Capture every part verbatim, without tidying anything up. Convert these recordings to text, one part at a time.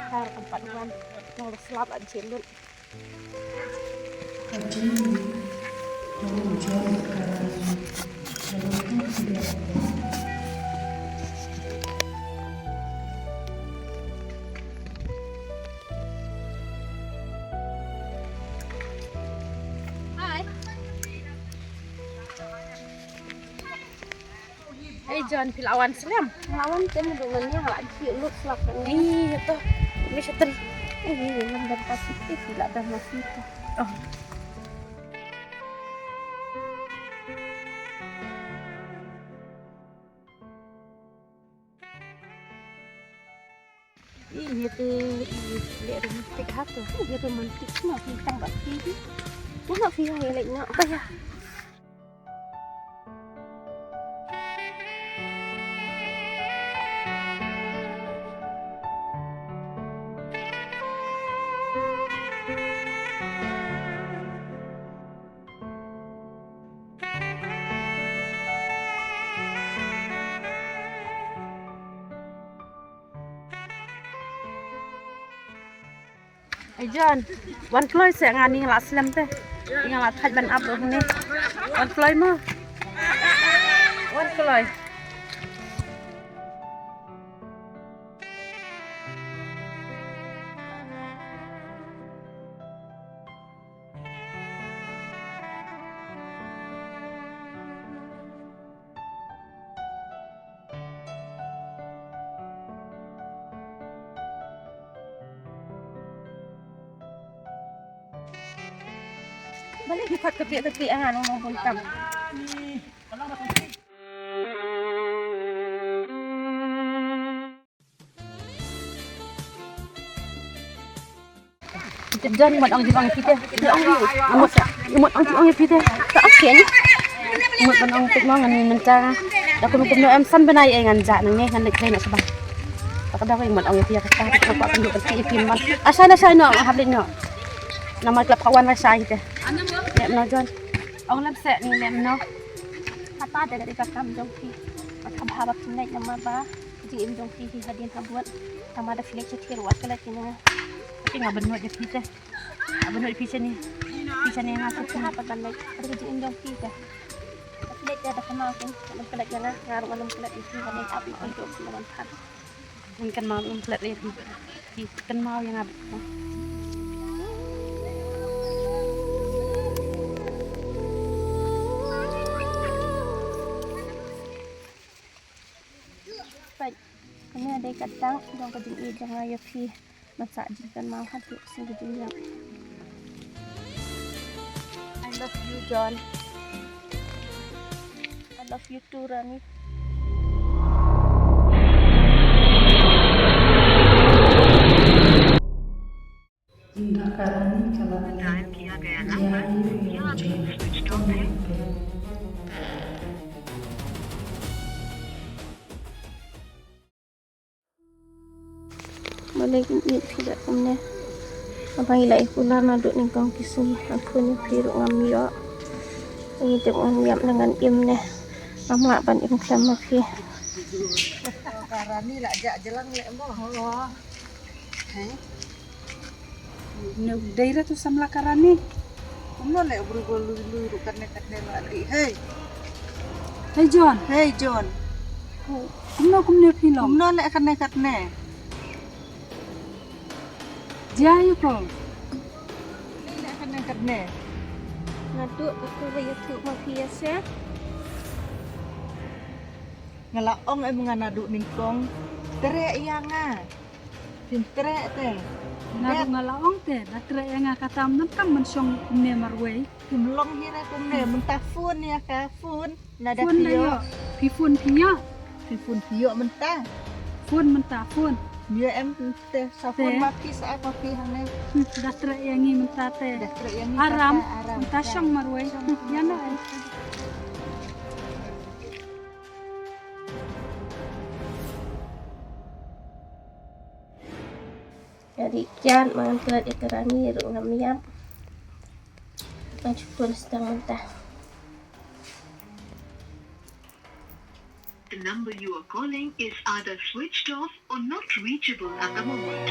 Har kan pat wan nang slap an chin lut. Hi. Ei John, phi la wan slem? La wan te, mynta ngan ïa la khie lut slap kan. Ei, to. Mi shatri. Ei, wan ban ta siti, phi la dah ma siti. Oh. Ih, ïa te, ih, leh romantic ha to. Ih, ïa romantic na, phi tang ba phi. Ïa na phi ha ïa leh na. Ba ïa. Ei John, wan kloi seh, nga ni nga la slem te. Nga la thait ban ap ruh ne. Wan kloi mo. Wan kloi. Balei ki khot ka piah ka piah nga nang bun kam. Jan mut ong jing ong phi te. Ong ong mut ong jing ong phi te. Ta ong ken. Mut ban ong phi ma ngan mynta. Da kun kun em san bnai ei ngan ja nang ne ngan leit leit na sbang. Ta ka da ko mut ong phi ka ta ko pa kan du kan phi phi man. Asai na sai no hap leit no. Namar klap kawan na sai te. Lem no John. Ong lem seh ni lem no. Kata da ka kam jong phi. Ka bha ba phi leit namar ba. Jingim jong phi hi hadien habud. Tang ma da phi leit sha thiar wat ka leit kine nga. Phi nga ban wad ïa phi te. Nga ban wad ïa phi shane. Phi shane nga sha phi. Haba ban leit. Ka jingim jong phi te. Phi leit da da kama kin. Ngam klet ïa nga. Nga ruh ngam klet ïa phi. Nga leit ap ïa phi ruh phi ban phan. Ngin kynmaw ngam klet ïa phi. Phi kynmaw ïa nga. Peit, kane dei ka dang jong ka jingïeit jong nga ïa phi. Ban sah jingkynmaw haduh sien ka jingïap. I love you, John. I love you too, Rani. Balei kin ïeit phi da kumne? Haba ngi la ïa kular naduh nyngkong ki sngi, nga phone ïa phi ruh ngam ïoh. Ngi tip ngam ïap ne ngan im ne. Ngam lah ban im khlem ma phi. Ka Rani la jah jlang leh mo. Hei. Dei ra tu samla ka Rani. Kumno leh bru bo lui lui ruh katne katne la dih. Hei. Hei John. Hei John. Kumno kumne phi long? Kumno leh katne katne? Jia ïa ko. Leh katne katne. Nga tu aku ba ïathuh ma phi ïa se. Nga la ong em nga naduh nyngkong. Treh ïa nga. Phin treh te. Naduh nga la ong te, da treh ïa nga kata mynta kam mynshong kumne marwei. Kim long hi re kumne, mynta phone ïa ka, phone. Lada phone phi ïoh. Phi phone phi ïoh. Phi phone phi ïoh mynta. Phone mynta phone. Ïoh em te sa phone ma phi sa apa phi hangne. Hmm, da treh ïa ngi mynta te. Da treh ïa ngi aram, aram. Mynta shong marwei. Hmm, ïa na. Ïa dei kiad ma ngan klet ïa ka Rani ruh ngam ïap. Nga shu phone stang mynta. Number you are calling is either switched off or not reachable at the moment.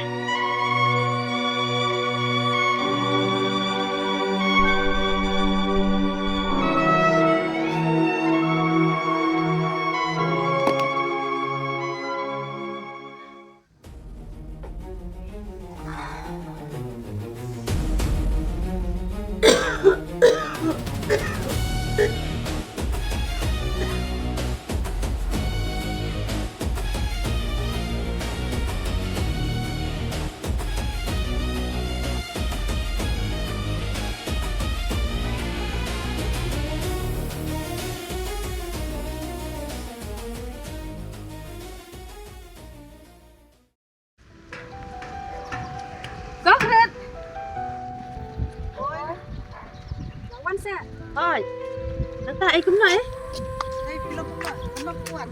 Konkret. Oi. Lawan sa. Oi. Tata ai kumno eh? Ai pilo kumno? Kumno kuat.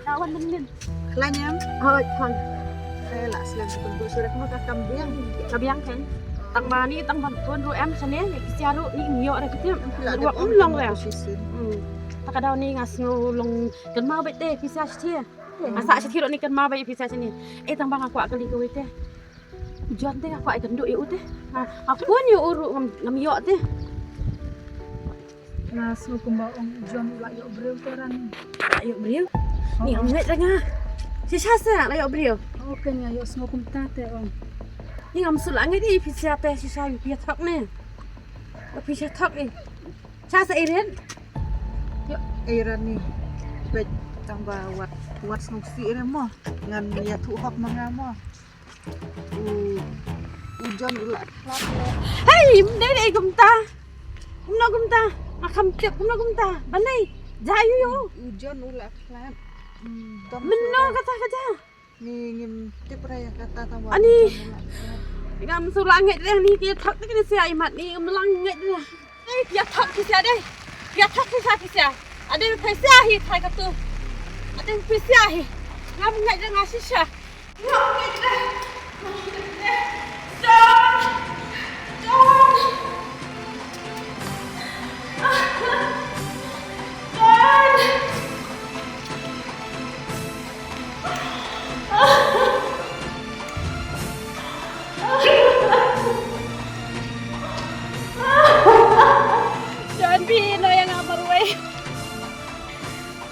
Lawan nen nen. Khlaiñ em? Oi, khon. Ai la slem sukun bu surat mo ka kam biang. Ka biang kan. Tang mani tang ban tuan ru em sene. Kisiaru ni nyo ra kitim. Ruak um long le. Hmm. Takadau ni ngas ngu long kan ma bete kisias tie. Asa shi thiro ni kan ma bai pisa sini. Eh tang bang aku akali ko ite. Jon te aku ai kan duk yu te. Ha, aku ni uru ngam ngam yok te. Na su kumba ong Jon u la yok briew te ran. La yok briew. Ni ngam ngai tanga. Sisa sa la yok briew. Oke ni yok semua kumta te ong. Ni ngam su la ngai di pisa pe sisa yu pia thok ne. Pisa thok eh. Cha sa iren. Yo, iren ni. Bej tang ba wat wat sngewsih re mo. Ngan ïathuh hok ma nga mo. U u Jon u la khlad le. Hei, mdei dei kumta. Kumno kumta? Nga kham tip kumno kumta. Ban dei. Ja yu yu. U Jon u la khlad. Mynno kata kata. Ni ngim tip re ïa kata tang ba. Ani. Ngam su la ngeit re ni ki thok ni ki sia imat ni ngam la ngeit re. Ni ki thok ki sia dei. Ki thok ki sia ki sia. Ade phi sia hi thai katu. Ade phi sia hi. Ngam ngeit re nga shisha. Ngam ngeit re. Ngam ngeit re. Jon. Jon. Jon. Jon, phi ïeh noh ïa nga marwei.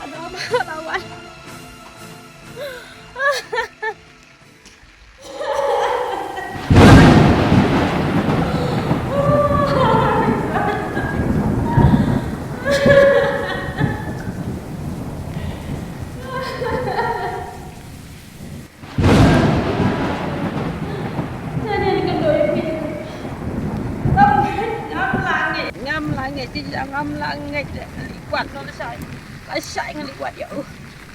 Aduh, ama lawan. Ngam la ngeit, ngam la ngeit, ngam la ngeit, li kwat no la shai, la shai ngan li kwat ïa u.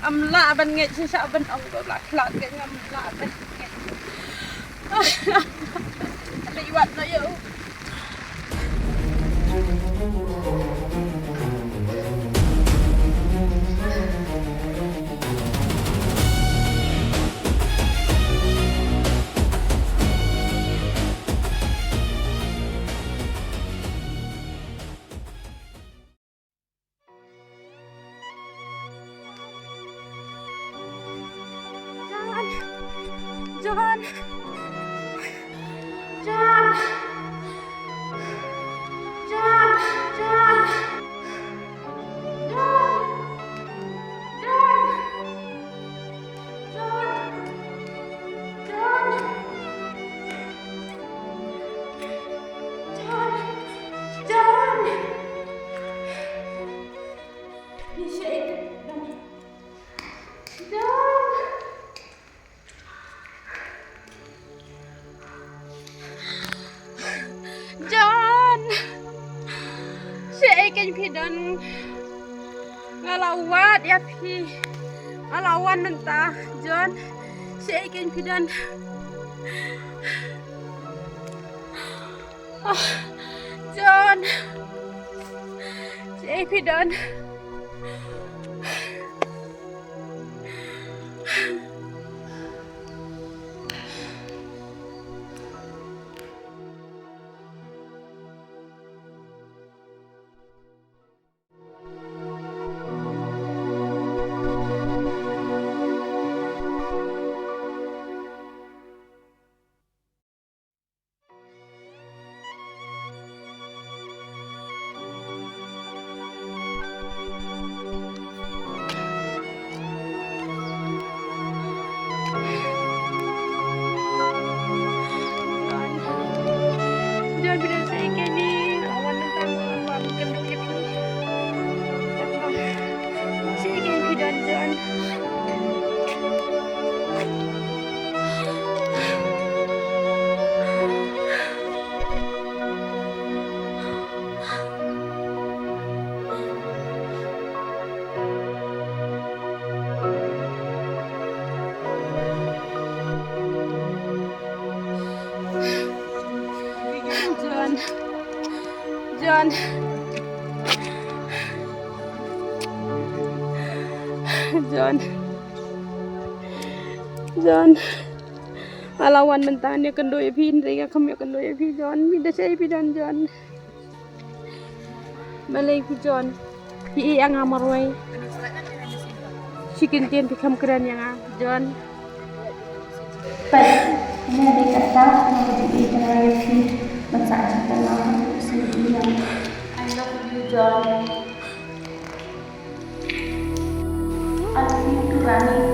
Ngam lah ban ngeit shisha ban ong ba la khlad, ngam lah ban ngeit. Li wat na ïa u. Jon! Jon! Jon! Jon! Jon! Jon! Jon! Jon! Jon! Jon! Jon! Shaei kein phi don? Nga la wad ïa phi. Nga la wan mynta, Jon. Shaei kein phi don? Oh, Jon. Shaei phi don? John. John. Nga la wan mynta ïakynduh ïa phi, hynrei nga khlem ïakynduh ïa phi John. Phi da shaei phi don John? Balei phi John? Phi ïeit ïa nga marwei? Shi kyntien phi khlem kren ïa nga John. Peit, nga dei kata, nga dei kata ïa phi. Ban sa jingkynmaw ha u sien ïa. I love you John. I love you too Rani.